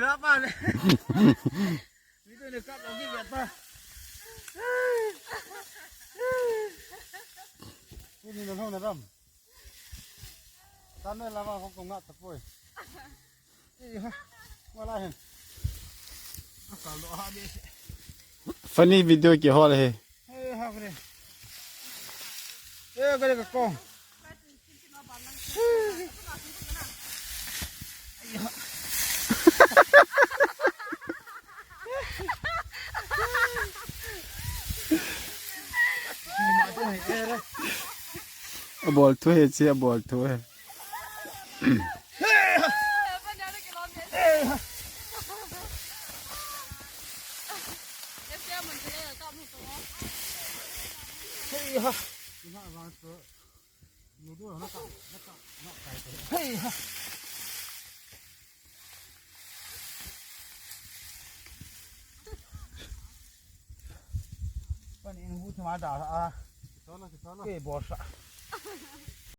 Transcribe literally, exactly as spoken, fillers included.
Kap a le. Video ne kap lou ki vet ta. Kuni na hong na ram. Tame lama hong kong nga tapoi. Iha. Wala hen. Akal do ha be. Funny video kihol he. Eh, ha kre. Eh, kre ka ko. Abol thu he chi, abol thu he. Hey ha. Hey ha. Pani in hu thima da a. Sana, sana. Ke bol sa.